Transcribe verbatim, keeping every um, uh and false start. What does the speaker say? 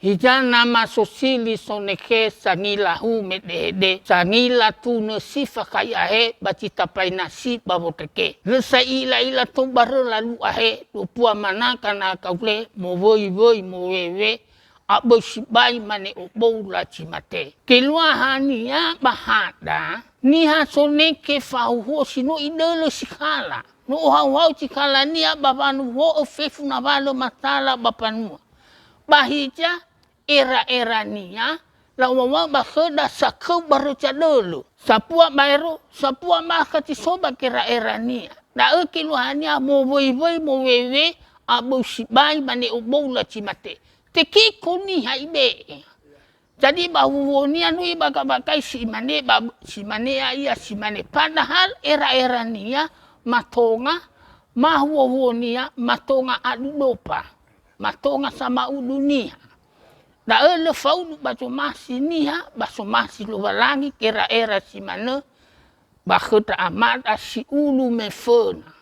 Hiza nama sosili sonekhe sangila hu medehede, sangila tunö si fakhai ahe ba zi tapai nasi ba woteke. Lö sa i'ila-ila tou barö lalu ahe, dopua manaka na kaule, mowöi-wöi mowewe, aböi sibai mane oboula zi mate. Keluahania ba hada, niha sonekhe fahuhuo si no idölö sikhala. No ohauhau sikhalania ba wanuho'ö fefu nawalö matala ba mbanua. Ba hiza, era-erania, la'uwawa'ö ba khöda sakhöu barö zadölö. Sapua baero, sapua makha zi so ba gera'erania. Da'ö keluahania mowöi-wöi mowewe, aböi sibai mane oboula zi mate. Tekiko niha ibe'e. Jadi ba huhuonia no ibaka-bakaisi imane ba si mane ya'ia si mane. Padahal era-erania matonga, ma huhuonia matonga adu dopa, matonga sama'udu niha. Da'ö lö faudu ba zomasi niha, ba somasi Lowalangi gera-era si manö ba khöda amada si ulu meföna.